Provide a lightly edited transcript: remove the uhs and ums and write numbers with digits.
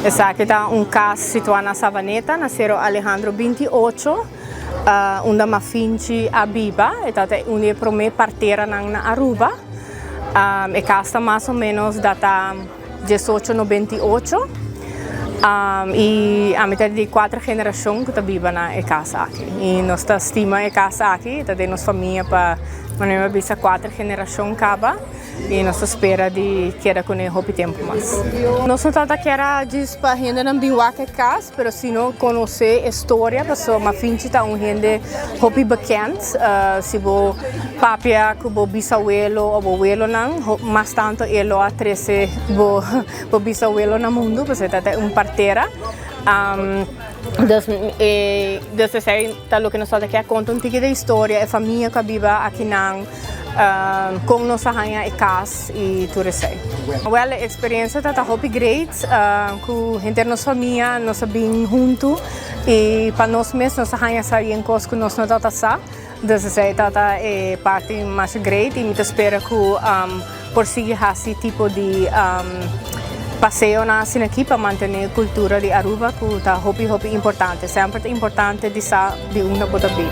Esaki ta un cas situa na Savaneta, na Sero Alejandro 28, unda Ma Finchi a biba. E ta un di e prome parteranan na Aruba. E cas ta mas o menos data 1898 y ami ta di cuater generacion cu ta biba na e cas aki. Y nos ta stima e cas aki, ta den nos famia pa, manera mi a bisa, cuater generacion caba. Y nos ta spera di keda cu ne hopi tempo mas. Nos no tabata kier a djis pa hendenan bin wak e cas, pero sino conoce e storia, pasobra Ma Finchi ta un hende hopi bekend. Si bo papia cu bo bisawelo o bo welonan, mas tanto e lo a trece bo bisawelo na mundo, pasobra e ta un partera. Dus dus esey ta loke nos tabata kier conta un tiki di historia, e famia cu a biba akinan. Con nos a haña e cas y tur esey. Wel, e experiencia ta ta hopi great cu henter nos famia nos a bin hunto y pa nos mes nos a haña sa yen cos cu nos no tabata sa. Dus esey ta ta e parti mas great y mi ta spera cu por sigui haci tipo di paseonan asina aki pa mantene cultura di Aruba cu ta hopi hopi importante. Semper ta importante di sa di unda bo ta bin.